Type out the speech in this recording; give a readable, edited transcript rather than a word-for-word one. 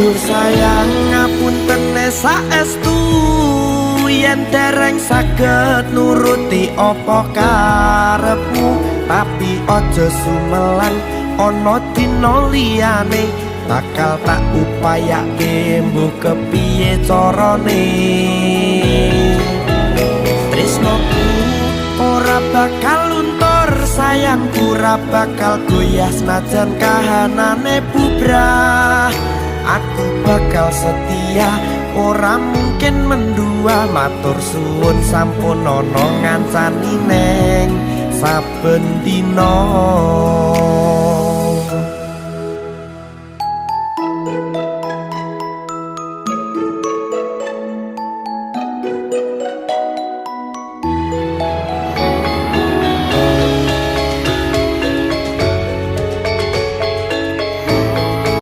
Duh sayang, ngapuntene saestu yen dereng saged nuruti apa karepmu, tapi aja sumelang, ana dina liyane bakal tak upayake, mbuh kepiye carane. Tresnoku ora bakal luntur, sayangku ora bakal goyah, senajan kahanane bubrah. Aku bakal setia, ora mungkin mendua. Matur suwun sampun ana ngancani neng saben dina.